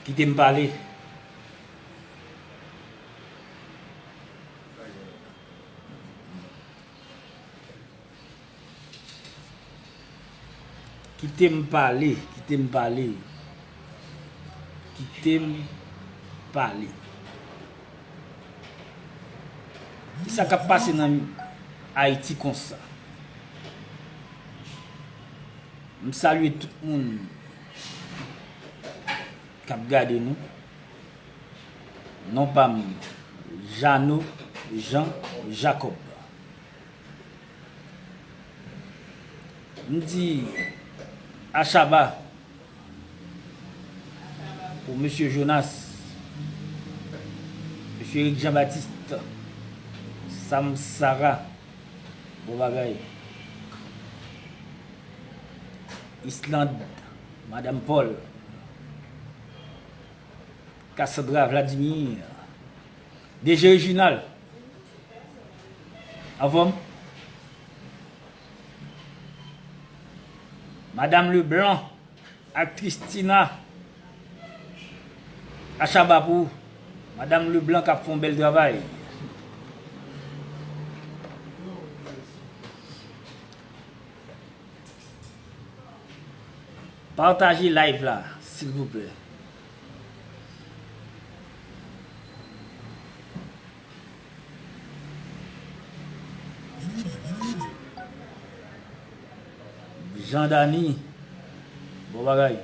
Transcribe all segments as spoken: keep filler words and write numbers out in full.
Kite m pale. Kite m pale, kite m pale. Kite m pale. Kisa k ap pase nan Ayiti konsa? M salye tout moun k ap gade nou. Non pa m, Jeannot Jean Jacob. M di Achaba pou Mesye Jonas, Mesye Eric Jean Baptiste, Sam Sara, bon bagay. Islande, Madanm Paul, Cassandra Vladimir, D G Reginald, anfòm? Madanm Leblanc, Aktris Tina, Achaba pou Madanm Leblanc k ap fè yon bèl travay. Pataje live la, silvouplè. Jean Dany, bon bagay.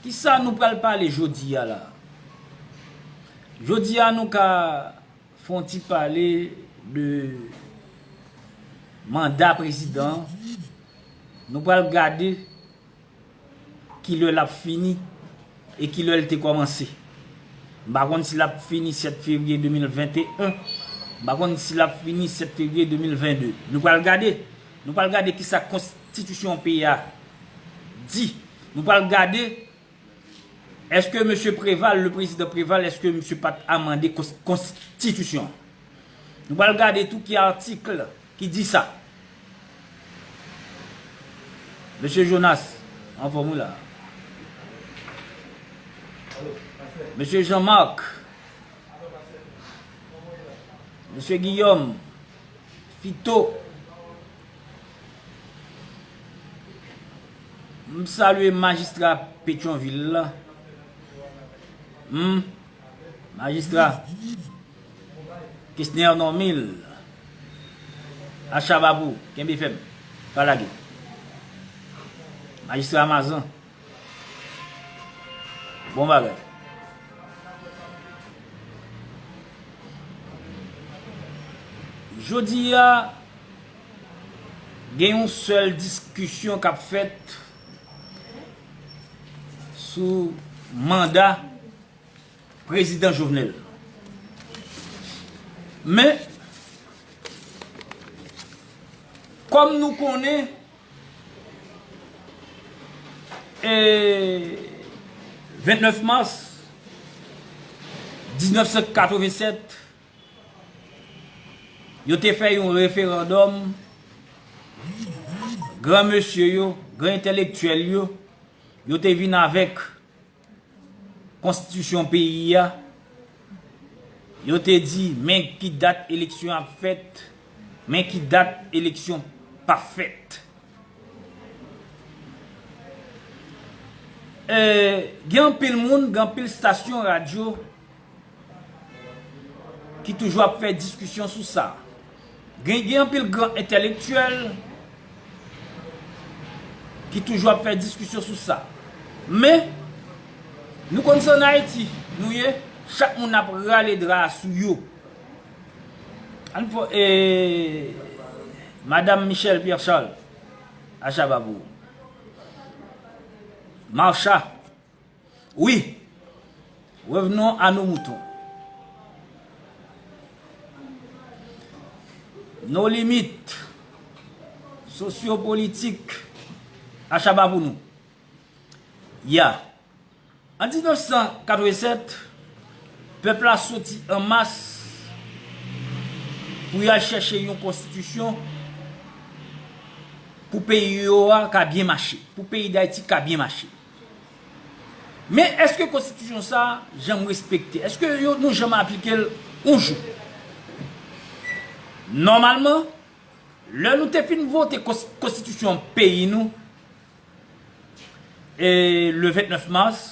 Kisa nou pral pale jodi a la? Jodi a nou ka fè yon ti pale de manda prezidan. Nou pral gade ki lè l ap fini e ki lè l te kòmanse. M pa konn si l ap fini sèt fevriye de mil venteyen. M pa konn si l ap fini sèt fevriye de mil vennde. Nou pral gade. Nou pral gade kisa konstitisyon peyi a di. Nou pral gade, èske mesye Preval, le président Preval, èske misye pa t amande kons-, konstitisyon? Nou pral gade tou ki atik ki di sa. Mesye Jonas, anfòm ou la? Mesye Jean Marc, Mesye Guillaume, Fito, m salye majistra Petyonvil la. Hmm, majistra Kesner Normil, Achaba pou, kenbe fèm, pa lage. Majistra Mazan, bon bagay. Jodi a, gen yon sèl diskisyon k ap fèt sou manda Prezidan Jovenel. Men, kòm nou konnen, e, vennèf mas diznèf san katrevennsèt, yo te fè yon referandòm, gran mesye yo, gran entèlektyèl yo, yo te vin avèk konstitisyon peyi a, yo te di, men ki dat eleksyon ap fèt, men ki dat eleksyon p ap fèt. E, gen anpil moun, gen anpil stasyon radyo ki toujou ap fè diskisyon sou sa. Gen, gen anpil gran entèlektyèl ki toujou ap fè diskisyon sou sa. Men, nou konn se ann Ayiti nou ye, chak moun ap rale dra a sou yo. Ann fò, e, Madanm Michèle Pierre Charles, Achaba pou ou. Marcha, wi, Revenons à nos moutons. Nos limites sociopolitiques a chaba pou nou. Ya. An diznèf san katrevennsèt, pèp la soti an mas pou y al chèche yon konstitisyon pou peyi yo a ka byen mache, pou peyi Dayiti ka byen mache. Men èske konstitisyon sa a janm respekte? Èske yo, nou janm aplike l yon jou? Nòmalman, lè nou te fin vote kons-, konstitisyon peyi nou, e le vennèf mas,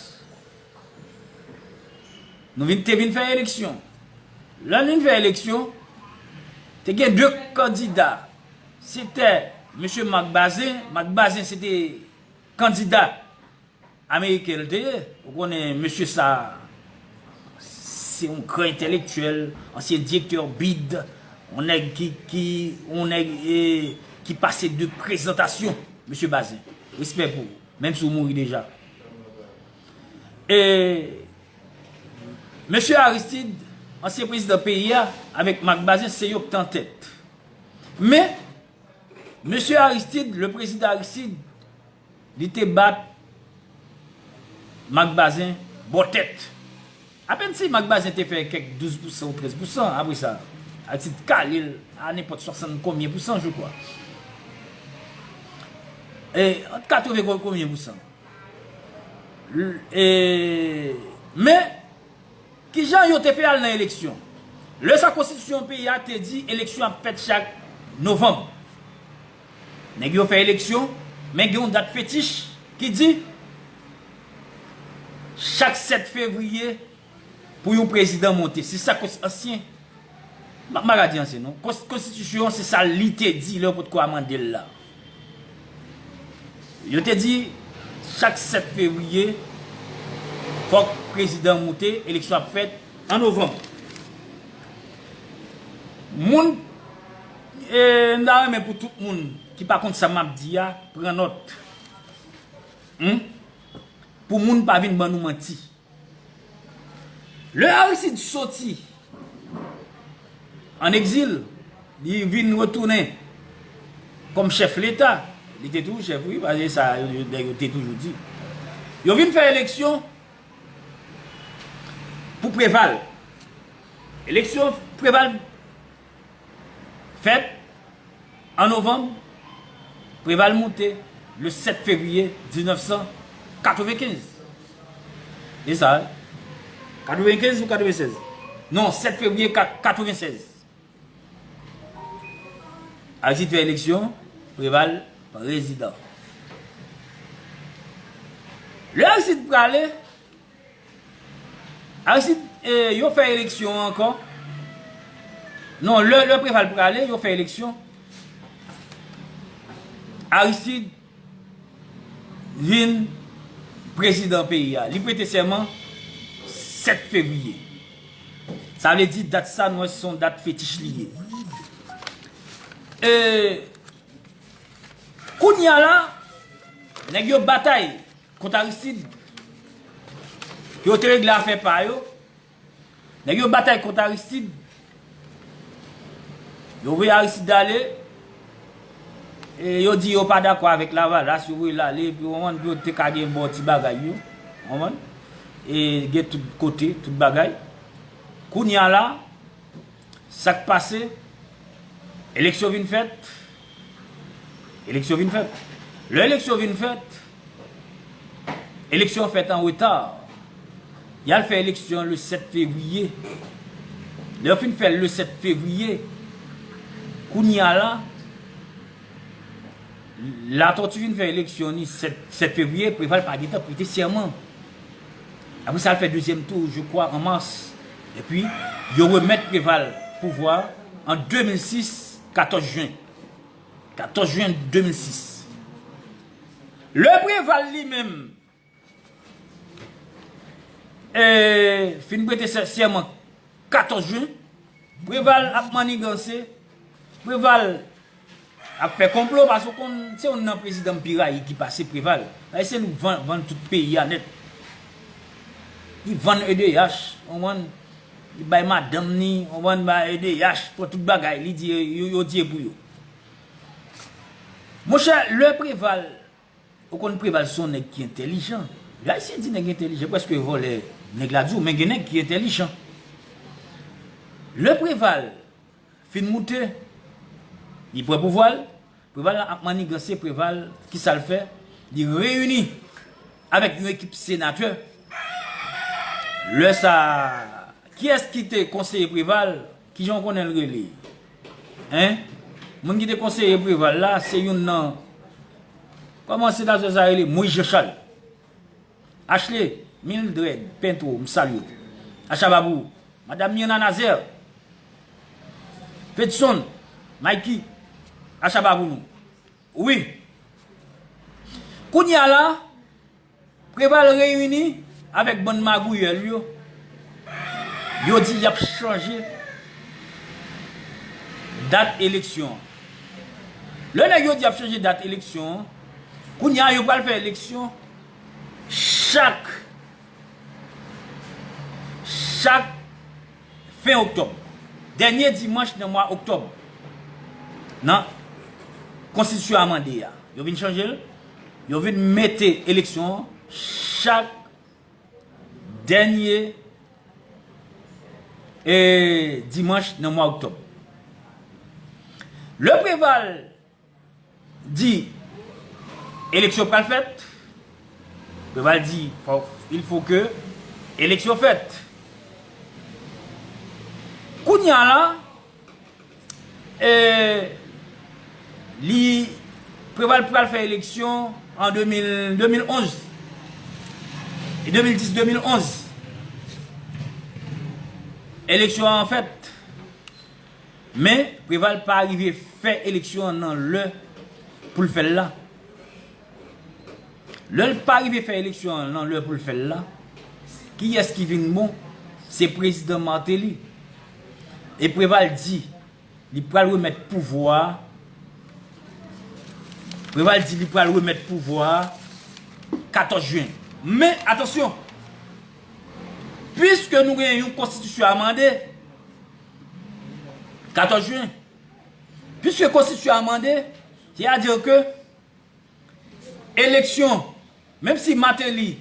nou vin, te vin fè eleksyon. Lè nou vin fè eleksyon, te gen de kandida. Se te mesye Marc Bazin. Marc Bazin, se te kandida ameriken l te ye. Ou konnen mesye sa, se yon gran entèlektyèl, ansyen direktè bid, yon nèg ki, ki, yon nèg, e, ki pase de prezantasyon, mesye Bazin. Respè pou ou, menm si w mouri deja. E, mesye Aristide, ansyen prezidan peyi a, avèk Marc Bazin, se yo k t an tèt. Men, mesye Aristide, le président Aristide, li te bat Marc Bazin bò tèt. Apèn si Marc Bazin te fè kèk douz pousan ou trèz pousan, apre sa, Aristide kale l a nenpòt swasant konbyen pousan, je crois. E, ant katreven kon-, konbyen pousan. L-, e, men, kijan yo te fè al nan eleksyon? Lè sa konstitisyon peyi a te di eleksyon ap fèt chak novanm. Nèg yo fè eleksyon, men gen yon dat fetich ki di chak sèt fevriye pou yon prezidan monte. Se sa kons-, ansyen, m ap mal di ansyen non. Kons-, konstitisyon an se sa li te di lè yo potko amande l la. Yo te di chak sèt fevriye, fòk prezidan moute, eleksyon ap fèt an novanm. Moun, e, m ta renmen pou tout moun ki pa konn sa m ap di a, pran nòt. Hmm? Pou moun pa vin ban nou manti. Lè Aristide soti an egzil, li vin retounen kòm chèf leta. Li te toujou chèf, wi, paske sa, yo, yo, yo te toujou di. Yo vin fè eleksyon pou Preval. Eleksyon Preval fèt an novanm, Preval moute le sèt fevriye diznèf san katrevenkenz. E sa, wi. Katrevenkenz ou katrevensèz? Non, sèt fevriye kat-, katrevensèz. Aristide fè eleksyon, Preval prezidan. Lè Aristide prale, Aristide, e, yo fè eleksyon ankò. Non, lè, lè Preval prale, yo fè eleksyon. Aristide vin prezidan peyi a. Li prete sèman sèt fevriye. Sa vle di dat sa, nou wè, se yon dat fetich li ye. E, kounye a la, nèg yo batay kont Aristide. Yo te regle afè pa yo. Nèg yo batay kont Aristide. Yo voye Aristide ale. E yo di yo pa dakò avèk Lavalas, yo voye l ale, epi w konprann, pou yo te ka gen bon ti bagay yo. W konprann? E gen tout kote, tout bagay. Kounye a la, sa k pase, eleksyon vin fèt. Eleksyon vin fèt. Lè eleksyon vin fèt, eleksyon fèt an reta. Y al fè eleksyon le sèt fevriye. Lè yo fin fè l le sèt fevriye, kounye a la, Latortue vin fè eleksyon ni sèt, sèt fevriye, Preval pa gentan prete sèman. Apre sa, l fè dezyèm tou, je crois, an mas. Epi, yo remèt Preval pouvwa an de mil sis, katòz jen. Katòz jen de mil sis. Lè Preval li menm, e, fin prete sè-, sèman katòz jen, Preval ap maniganse, Preval ap fè konplo, paske w konn se youn nan prezidan m pi rayi ki pase Preval. Paske se nou vann, vann tout peyi a nèt. li vann E D H, konprann? Li bay madanm ni, konprann, bay E D H, pran tout bagay, li di yo, yo di e pou yo. Monchè, lè Preval, ou konn Preval se yon nèg ki entèlijan. Lè Ayisyen di nèg entèlijan, prèske vòlè nèg la di w, men gen nèg ki entèlijan. Lè Preval fin moute, li pran pouvwa l, Preval la ap maniganse, Preval, kisa l fè? Li reyini avèk yon ekip senatè. Lè sa a, kiyès ki te konseye Preval? Kijan w konnen l rele? Hein? Moun ki te konseye Preval la, se youn nan, kòman senatè sa rele? Moïse Jean Charles. Ashley, Mildred, Pentro, m salye w. Achababou, Madam Mirna Nazaire, Fedson, Mikey, Achababou nou. Wi. Kounye a la, Preval reyini avèk bann magouyè l yo. Yo di y ap chanje dat eleksyon an. Lè nèg yo di y ap chanje dat eleksyon an, kounye a yo pral fè eleksyon chak, chak fen oktòb. Dènye dimanch nan mwa oktòb. Nan konstitisyon amande a. Yo vin chanje l. Yo vin mete eleksyon an chak dènye, e, dimanch nan mwa oktòb. Lè Preval di eleksyon pral fèt, Preval di, fò, il faut que eleksyon fèt. Kounye a la, e, li, Preval pral fè eleksyon an de mil, de mil onz. E de mil dis, de mil onz. Eleksyon an fèt. Men, Preval pa rive fè eleksyon an nan lè pou l fè l la. Lè l pa rive fè eleksyon an nan lè pou l fè l la, kiyès ki vin bon? Se prezidan Martelly. E Preval di li pral remèt pouvwa a. Preval di li pral remèt pouvwa a katòz jen. Men, atansyon! Piske nou gen yon konstitisyon amande, katòz jen. Piske konstitisyon amande, sètadi ke eleksyon, menm si Martelly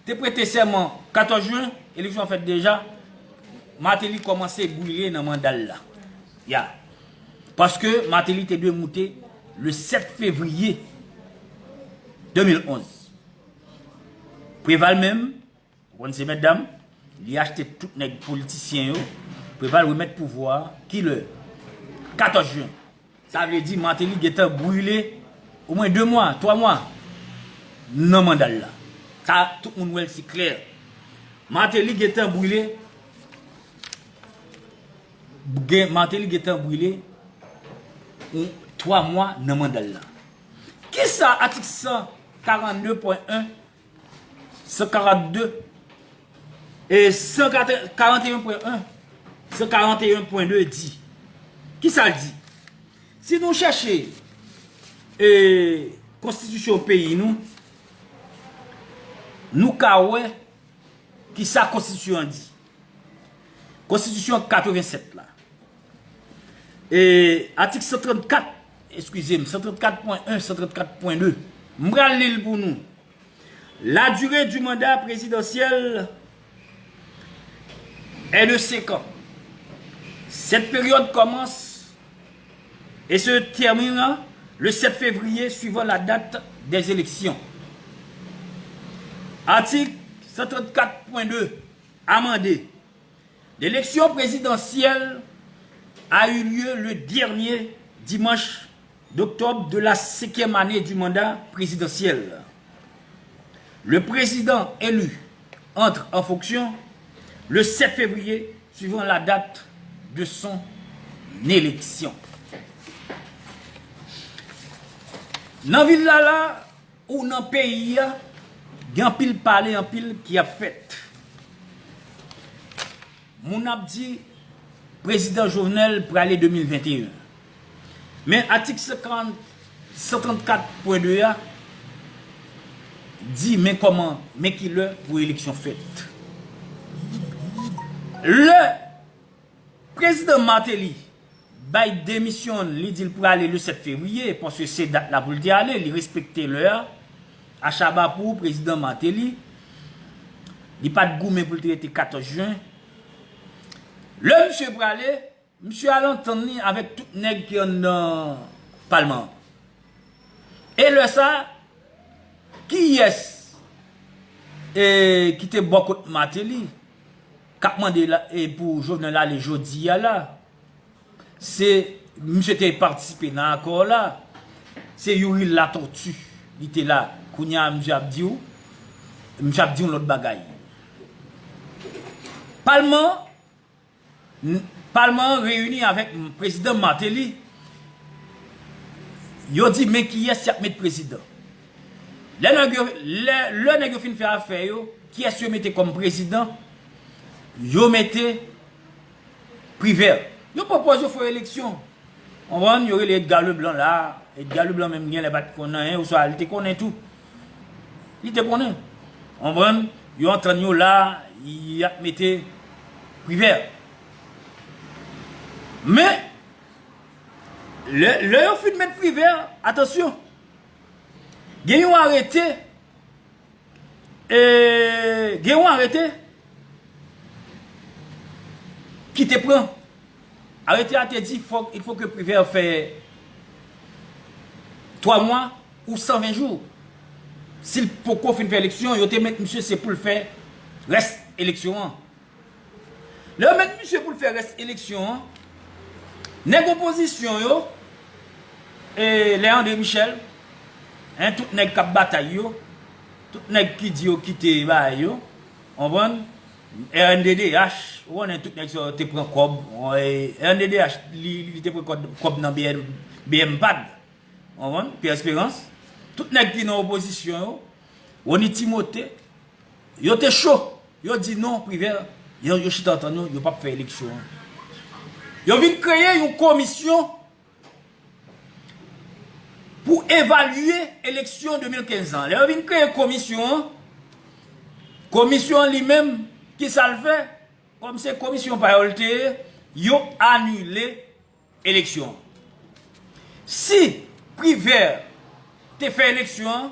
te prete sèman katòz jen, eleksyon an fèt deja, Martelly kòmanse brile nan manda l la. Ya. Paske Martelly te dwe moute le sèt fevriye de mil onz. Preval menm, ou konn se mètdam, li achte tout nèg politisyen yo. Preval remèt pouvwa a, kilè? Katòz jen. Sa vle di Martelly gentan brile omwen de mwa, twa mwa nan manda l la. Sa, tout moun wè l, se klè. Martelly gentan brile, gen, Martelly gentan brile yon twa mwa nan manda l la. Kisa atik san karannde pwen en, san karannde, e san karanteyen pwen en, san karanteyen pwen de di? Kisa l di? Si nou chèche, e, konstitisyon peyi nou, nou ka wè kisa konstitisyon an di. Konstitisyon katrevennsèt la. E, atik san trannkat, eskize m, san trannkat pwen en, san trannkat pwen de. M pral li l pou nou. La durée du mandat présidentiel est de cinq ans. Cette période commence et se terminera le sept février suivant la date des élections. Atik san trannkat pwen de amande. L'élection présidentielle a eu lieu le dernier dimanche d'octobre de la cinquième année du mandat présidentiel. Le président élu entre en fonction le sept février suivant la date de son élection. Nan vil la la, ou nan peyi a, gen anpil pale, anpil ki ap fèt. Moun ap di prezidan Jovenel prale de mil venteyen. Men atik san karant, san trannkat pwen de a di men kòman, men kilè pou eleksyon fèt. Lè prezidan Martelly bay demisyon, li di l prale le sèt fevriye, paske se dat la pou l te ale, li respekte lè a. Achaba pou prezidan Martelly, li pa t goumen pou l te rete katòz jen. Lè misye prale, misye al antann li avèk tout nèg ki anndan palman an. E lè sa, kiyès, e, ki te bò kot Martelly, k ap mande la, e, pou Jovenel ale jodi a la? Se, misye te patisipe nan akò la. Se Youri Latortue, li te la. Kounye a, misye ap di w, misye ap di yon lòt bagay. Palman, palman an reyini avèk prezidan Martelly. Yo di, men kiyès y ap met prezidan. Lè nèg yo, lè, lè nèg yo fin fè afè yo, kiyès yo mete kòm prezidan? Yo mete Privert. Yo pran pòz yo fè eleksyon. Konprann? Yo rele Edgar Leblanc la. Edgar Leblanc menm genlè pa t konn anyen, oswa li te konnen tou. Li te konnen. Konprann? Yo antann yo la, y ap mete Privert. Men, lè, lè yo fin met Privert, atansyon, gen yon arete, e, gen yon arete ki te pran. Arete a te di, fòk, il faut que Privert fè twa mwa ou san ven jou. Si l poko fin fè eleksyon, yo te met misye se pou l fè rès eleksyon an. Lè yo met misye pou l fè rès eleksyon an, nèg opozisyon yo, e, lè André Michel, en, tout nèg k ap batay yo, tout nèg ki di yo kite bagay yo, konprann? R N D D H, ou konnen tout nèg sa yo te pran kòb, e, R N D D H, li, li te pran kòb, kòb nan B M, B M pad, konprann? Pierre Espérance, tout nèg ki nan opozisyon yo, Rony Timothée, yo te cho. Yo di non, Privert, yo, yo chita antann yo, yo p ap fè eleksyon an. Yo vin kreye yon komisyon pou evalye eleksyon de mil kenz lan. Lè yo vin kreye komisyon an, komisyon an li menm, ki sa l fè? Kòm se komisyon pa yo l te ye, yo anile eleksyon an. Si Privert te fè eleksyon an,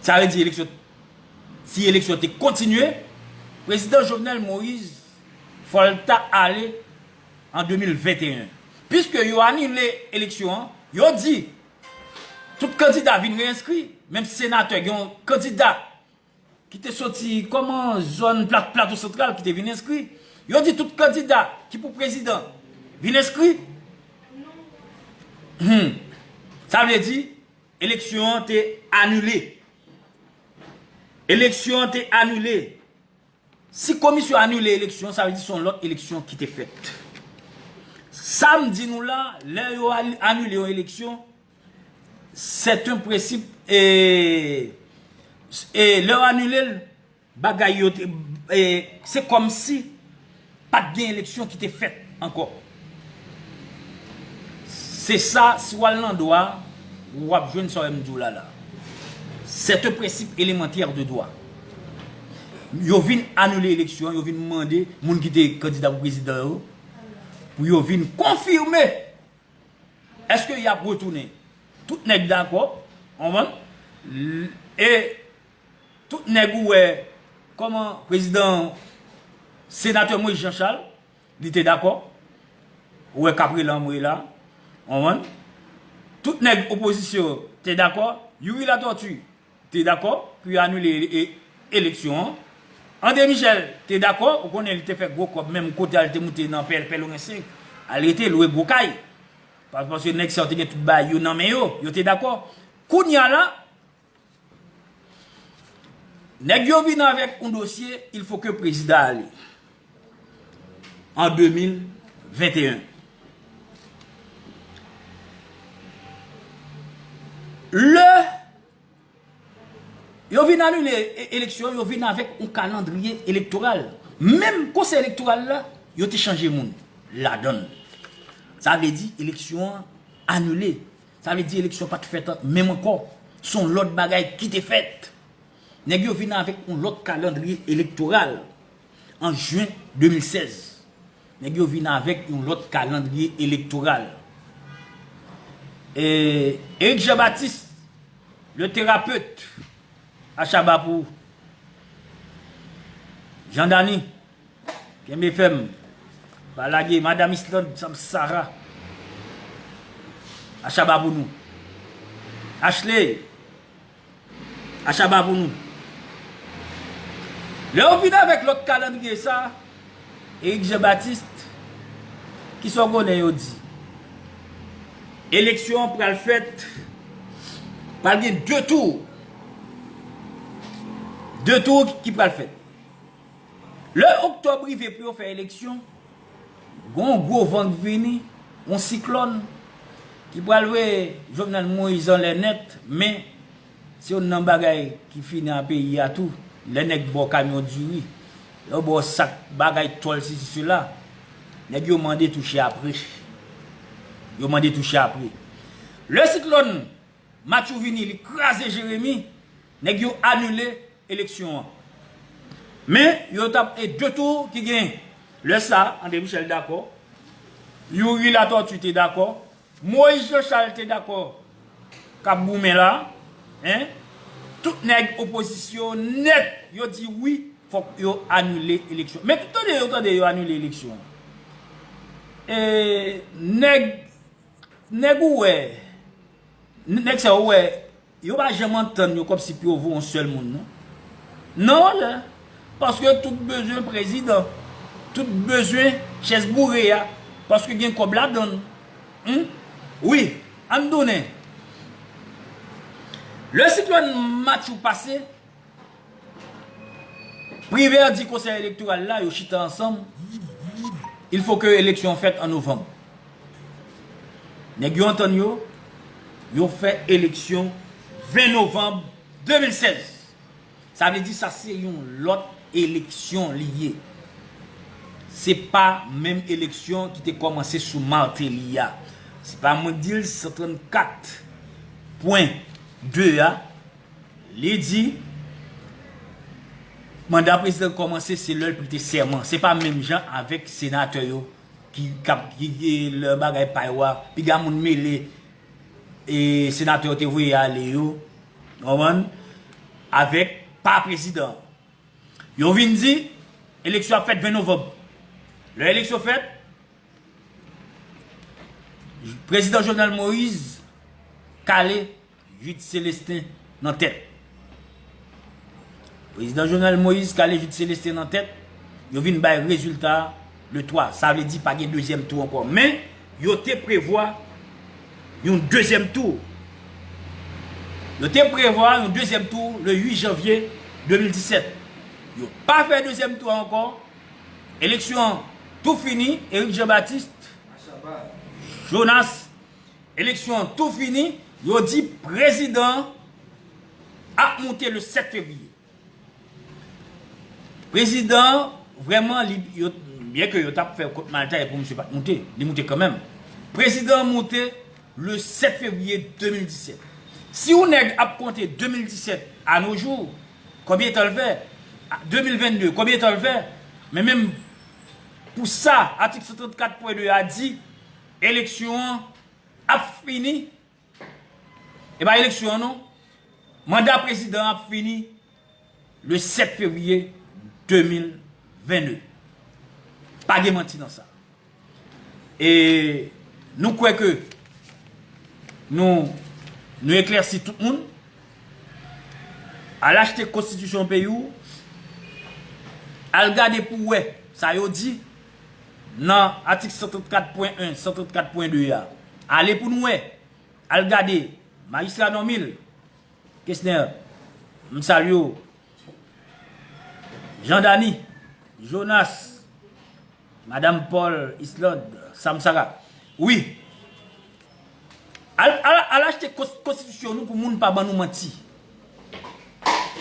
sa vle di eleksyon, si eleksyon te kontinye, prezidan Jovenel Moïse fò l ta ale an de mil venteyen. Piske yo anile eleksyon an, yo di tout kandida vin reyenskri, menm senatè, gen yon kandida ki te soti kòman zòn Pla-, Plato Santral ki te vin enskri. Yo di tout kandida ki pou prezidan vin enskri. Hmm. Sa vle di, eleksyon an te anile. Eleksyon an te anile. Si komisyon anile eleksyon, sa vle di se yon lòt eleksyon ki te fèt. Sa m di nou la, lè yo al-, anile yon eleksyon, c'est un principe, e, e lè yo anile l, bagay yo te, e, se kòmsi pa t gen eleksyon ki te fèt ankò. Se sa, si w al nan dwa, w ap jwenn sa w wè m di w la la. C'est un principe élémentaire de droit. Yo vin anile eleksyon an, yo vin mande moun ki te kandida pou prezidan yo, pou yo vin konfime èske y ap retounen. Tout nèg dakò, konprann? L-, e tout nèg ou wè, kòman prezidan, senatè Moïse Jean Charles, li te dakò. Ou wè Kaprelan mwe la, konprann? Tout nèg opozisyon te dakò. Youri Latortue te dakò pou yo anile e-, eleksyon an. André Michel te dakò, ou konnen li te fè gwo kòb, menm kote a li te moute nan Pè-, Pèlerin senk, al rete lwe gwo kay. Pa-, paske nèg sa yo te gen tout bagay yo nan men yo, yo te dakò. Kounye a la, nèg yo vin avèk yon dosye, il faut que prezidan ale. An de mil venteyen. Lè yo vin anile e-, eleksyon, yo vin avèk yon kalandriye elektoral. Menm konsèy elektoral la, yo te chanje moun ladan l. Sa vle di eleksyon an anile. Sa vle di eleksyon pa t fèt menm ankò. Se yon lòt bagay ki te fèt. Nèg yo vin avèk yon lòt kalandriye elektoral. an jen de mil sèz. Nèg yo vin avèk yon lòt kalandriye elektoral. E, Eric Jean Baptiste, le thérapeute, achaba pou Jean Dany, kenbe fèm, pa lage, Madam Islande, Sam Sara, achaba pou nou. Ashley, achaba pou nou. Lè yo vin avèk lòt kalandriye sa, Eric Jean Baptiste, kisa w konnen yo di? Eleksyon an pral fèt, pral gen de tou. De tou ki pral fèt. Lè oktòb rive pou yo fè eleksyon, gon gwo van k vini, yon siklòn ki pral voye Jovenel Moïse anlè nèt, men se youn nan bagay ki fini a peyi a tou. Lè nèg ba w kamyon diri, lè yo ba w sak bagay tòl sesi sela, nèg yo mande touche apre. Yo mande touche apre. Lè siklòn Matthew vini, li kraze Jeremi, nèg yo anile eleksyon an. Men, yo t ap e de tou ki gen. Lè sa, André Michel dakò. Youri Latortue te dakò. Moïse Jean Charles te dakò k ap goumen la. Hein? Tout nèg opozisyon nèt, yo di wi, fòk yo anile eleksyon. Men tande yo, tande yo anile eleksyon. E nèg, nèg ou wè, n- nèg sa ou wè, yo pa janm antann yo kòmsi pou yo voye yon sèl moun, non. Non, lè. Paske tout bezwen prezidan. Tout bezwen chèz boure a. Paske gen kòb ladann. Hum? Wi, ann tounen. Lè siklòn Matthew pase, Privè di konsèy elektoral la, yo chita ansanm. Il faut que eleksyon fèt an novanm. Nèg yo antann yo, yo fè eleksyon ven novanm de mil sèz. Sa vle di sa se yon lòt eleksyon li ye. Se pa menm eleksyon ki te kòmanse sou Martelly a. Se pa mwen k di l, san trannkat pwen de a, li di, manda prezidan kòmanse se lè l prete sèman. Se pa menm jan avèk senatè yo ki, k ap, ki, ki lè bagay pa yo a, piga moun mele, e senatè yo te voye ale yo, w konprann, avèk pa prezidan. Yo vin di, eleksyon ap fèt ven novanm. Lè eleksyon fèt, prezidan Jovenel Moïse kale Jude Célestin nan tèt. Prezidan Jovenel Moïse kale Jude Célestin nan tèt, yo vin bay rezilta le twa. Sa vle di pa gen dezyèm tou ankò. Men, yo te prevwa yon dezyèm tou. Yo te prevwa yon dezyèm tou le uit janvye de mil disèt. Yo pa fè dezyèm tou ankò. Eleksyon an tou fini, Eric Jean Baptiste, Jonas, eleksyon an tou fini, yo di prezidan an ap moute le sèt fevriye. Prezidan an, vrèman, li, yo, byen ke yo t ap fè kont Malta e pou misye pa t moute, li moute kanmenm. Prezidan an moute le sèt fevriye de mil disèt. Si yon nèg ap konte de mil disèt a no jou, konbyen tan l fè? De mil vennde, konbyen tan l fè? Men menm pou sa, atik san trannkat pwen de a di, eleksyon an ap fini, e pa eleksyon an non, manda prezidan an ap fini le sèt fevriye de mil vennde. Pa gen manti nan sa. E nou kwè ke nou, nou eklèsi tout moun. Al achte konstitisyon peyi w. Al gade pou w wè sa yo di nan atik san trannkat pwen en, san trannkat pwen de a. Ale pou nou wè. Al gade. Majistra Normil, Kesner, m salye w. Jean Dany, Jonas, Madanm Paul, Islande, Samsara. Wi. Al, al, al achte kons- konstitisyon nou pou moun pa ban nou manti.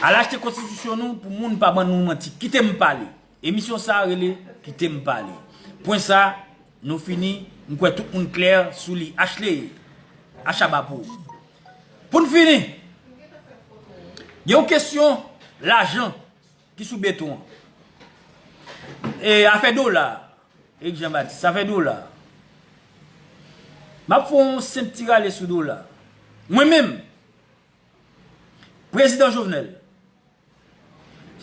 Al achte konstitisyon nou pou moun pa ban nou manti. Kite m pale. Emisyon sa a rele Kite m pale. Pwen sa, nou fini. M kwè tout moun klè sou li. Ashley, achaba pou ou. Pou n fini, gen yon kesyon lajan ki sou beton an. E afè dola, Eric Jean Baptiste, afè dola. M ap fè yon senp ti rale sou dola. Mwen menm, Prezidan Jovenel,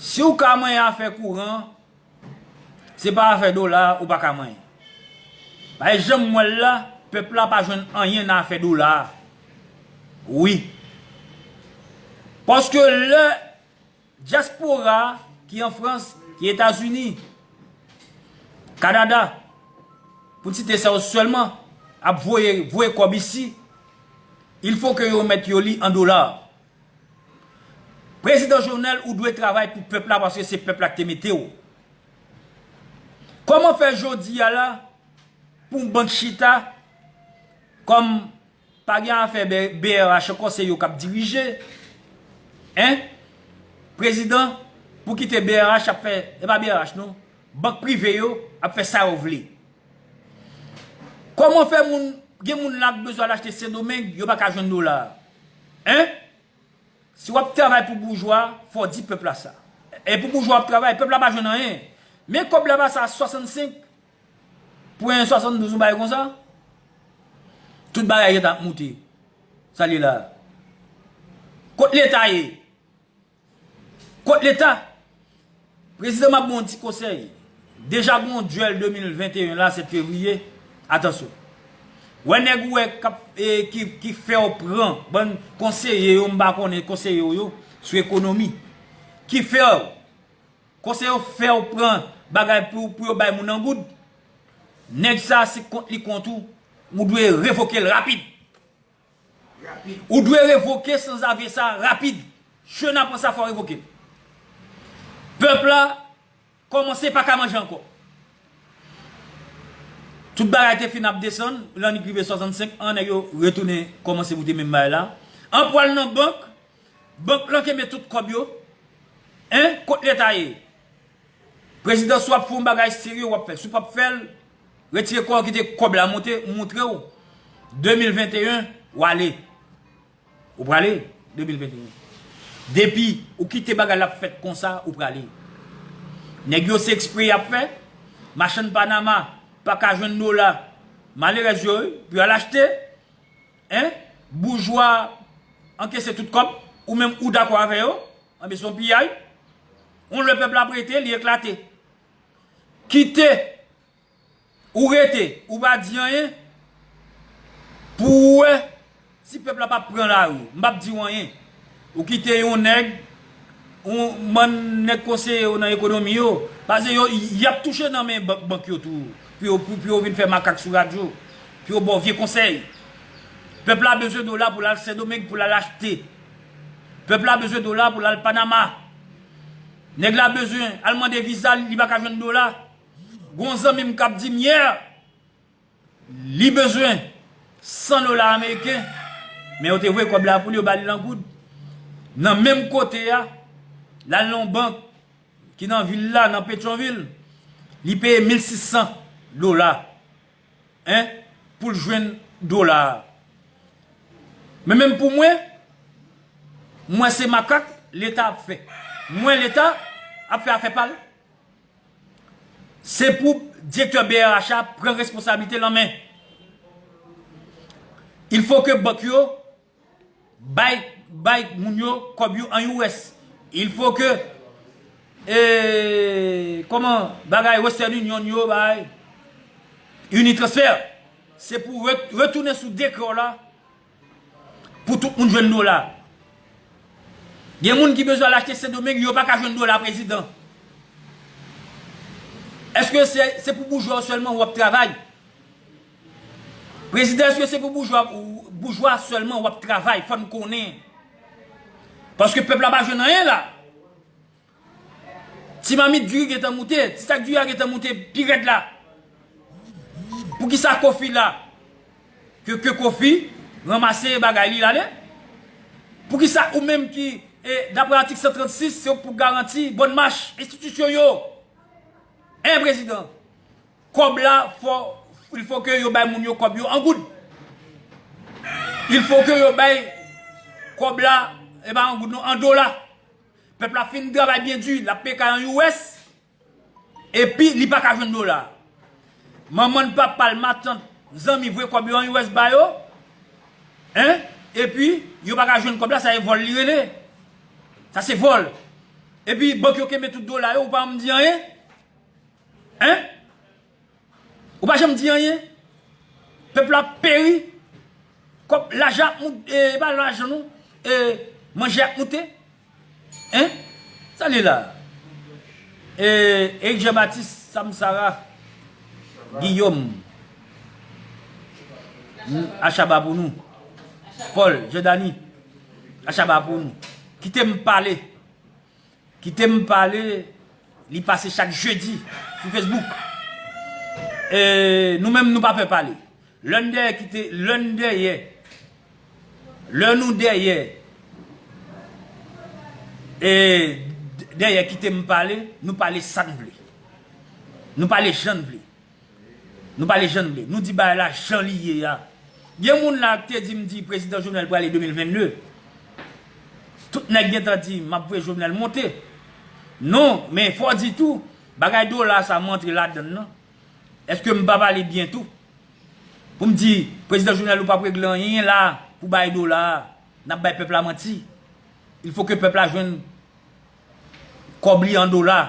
si w ka manyen afè kouran, se pa afè dola ou pa ka manyen. Paske jan m wè l la, pèp la pa jwenn anyen nan afè dola a. Wi. Paske lè dyaspora ki an Frans, ki Etazini, Kanada, pou n site sa yo sèlman, ap voye, voye kòb isi, il faut que yo mèt yo li an dola. Prezidan Jovenel, ou dwe travay pou pèp la paske se pèp la ki te mete w. Kòman fè jodi a la pou yon bank chita kòm pa gen afè B R H ankò, se yo k ap dirije? Hein? Prezidan, pou kite B R H ap fè, e pa B R H non, bank prive yo ap fè sa yo vle. Kòman fè moun, gen moun la k bezwen al achte Sendomeng, yo pa ka jwenn dola? Hein? Si w ap travay pou boujwa, fò w di pèp la sa. E pou boujwa ap travay, pèp la pa jwenn anyen. Men kòb la pase a swasannsenk pwen swasanndouz, yon bagay konsa. Tout bagay gentan ap moute. Sa li la. Kot Leta ye? Kot Leta? Prezidan, m ap ba w yon ti konsèy. Deja gen yon dyèl de mil venteyen la, sèt fevriye. Atansyon. Wè nèg ou wè k ap, e, ki, ki fè w pran bann konseye yo, m pa konnen konseye w yo, sou ekonomi. Ki fè w, konseye yo fè w pran bagay pou, pou yo bay moun an goud. Nèg sa, se kont li kont ou, ou dwe revoke l rapid. Ou dwe revoke sanzave sa rapid. Chena pran sa, fò revoke l. Pèp la kòmanse pa ka manje ankò. Tout bagay te fin ap desann, lè annik rive swasannsenk an, nèg yo retounen kòmanse moute menm bagay la. An pral nan bank, bank lan kenbe tout kòb yo. Hein? Kot Leta ye? Prezidan, si w ap fè yon bagay serye, w ap fè. Si w p ap fè l, retire kò w, kite kòb la monte, m montre w. De mil venteyen, w ale. Ou prale, de mil venteyen. Depi ou kite bagay la ap fèt konsa, ou prale. Nèg yo se ekspre y ap fè. Machann Panama pa ka jwenn dola. Malerèz yo, wi, pou y al achte. Hein? Boujwa ankese tout kòb. Ou menm ou dakò avè yo. Anben se yon piyay. Yon lè pèp la ap rete, li eklate. Kite ou rete, ou pa di anyen, pou w wè si pèp la p ap pran lari. M p ap di w anyen. Ou kite yon nèg, yon bann nèg konseye yo nan ekonomi yo, paske yo, y ap touche nan men bank, bank yo tou, pou yo, pou, pou yo vin fè makak sou radyo, pou yo ba w vye konsèy. Pèp la bezwen dola pou l al Sendomeng, pou l al achte. Pèp la bezwen dola pou l al Panama. Nèg la bezwen al mande viza, li pa ka jwenn dola. Gon zanmi m k ap di m yè, li bezwen san dola ameriken, men yo te voye kòb la pou li, yo ba li l an goud. Nan menm kote a, l al nan yon bank ki nan vil la, nan Petyonvil, li peye mil sis san dola, hein, pou l jwenn dola a. Men menm pou mwen, mwen se makak Leta ap fè. Mwen Leta ap fè afè pa l. Se pou direktè B R H a pran responsablite l an men. Il faut que bank yo bay, bay moun yo kòb yo an U S. Il faut que, e, kòman bagay Western Union yo bay, Unitransfer. Se pou re-, retounen sou dekrè w la, pou tout moun jwenn dola. Gen moun ki bezwen al achte Sendomeng, yo pa ka jwenn dola, prezidan. Èske se, se pou boujwa sèlman w ap travay? Prezidan, èske se pou boujwa, boujwa sèlman w ap travay? Fò n konnen. Paske pèp la pa jwenn anyen la. Ti mamit diri gentan moute, ti sak diri a gentan moute pi rèd la. Poukisa Kofi la? Ke, ke Kofi ranmase bagay li l ale? Poukisa ou menm ki, e, dapre atik san trannsis, se ou k pou garanti bòn mach enstitisyon yo? Hein, prezidan? Kòb la, fò, il faut que yo bay moun yo kòb yo an goud. Il faut que yo bay kòb la, e pa an goud non, an dola. Pèp la fin travay byen di, l ap peye kay an U S. Epi li pa ka jwenn dola. Manman l, papa l, matant, zanmi voye kòb yo an U S ba yo. Hein? Epi yo pa ka jwenn kòb la, sa e vòl li rele. Sa se vòl. Epi bank yo kenbe tout dola yo, ou pa janm di anyen? Hein? Ou pa janm di anyen? Pèp la ap peri. Kòb, lajan ap moute, e, e pa lajan non, e, manje ap moute. Hein? Sa li la? E, Eric Jean Baptiste, Sam Sarah, Guillaume, Achaba pou nou. Paul, Jordany, Achaba pou nou. Kite m pale. Kite m pale, li pase chak jedi sou Facebook. E, nou menm, nou pa pè pale. Lè n dèyè kite, lè n dèyè, lè nou dèyè, e, dèyè kite m pale, nou pale sa n vle. Nou pale jan n vle. Nou pale jan n vle. Nou di bagay la jan li ye a. Gen moun la k te di m di prezidan Jovenel prale de mil vennde. Tout nèg gentan di m ap voye Jovenel monte. Non, men fò di tou, bagay dola sa m antre ladann nan. Èske m pa pale byen tou? Pou m di, prezidan Jovenel ou p ap regle anyen la pou bay dola a. N ap bay pèp la manti. Il fo ke pèp la jwenn kòb li an dola.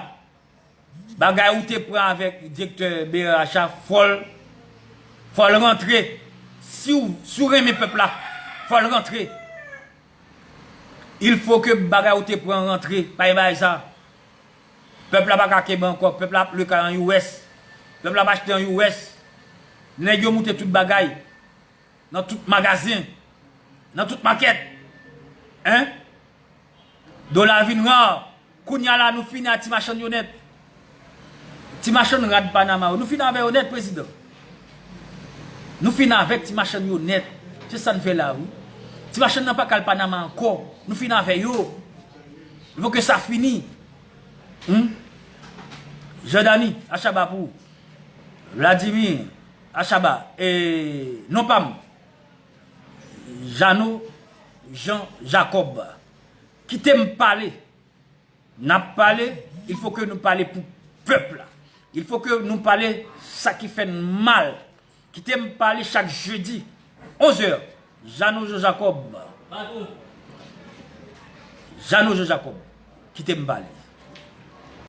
Bagay ou te pran avèk direktè B R H a, fò l, fò l rantre. Si w, si w renmen pèp la, fò l rantre. Il fo ke bagay ou te pran rantre. Pa gen bagay sa. Pèp la pa ka kenbe ankò. Pèp la ap lwe kay an U S. Pèp la ap achte an U S. Nèg yo moute tout bagay. Nan tout magazen. Nan tout makèt. Hein? Dola vin ra. Kounye a la, nou fini ak ti machann yo nèt. Ti machann rad Panama yo. Nou fini avè yo nèt, prezidan. Nou fini avèk ti machann yo nèt. Se sa n fè la, wi. Ti machann nan pa ka al Panama ankò. Nou fini avè yo. Il faut que ça fini. Hmm? Jordany, Achaba pou ou. Vladimir, Achaba, e, non pa m. Jeannot Jean Jacob. Kite m pale. N ap pale, il faut que nou pale pou pèp la. Il faut que nou pale sa ki fè n mal. Kite m pale chak jedi, onz è. Jeannot Jean Jacob. Jeannot Jean Jacob. Kite m pale.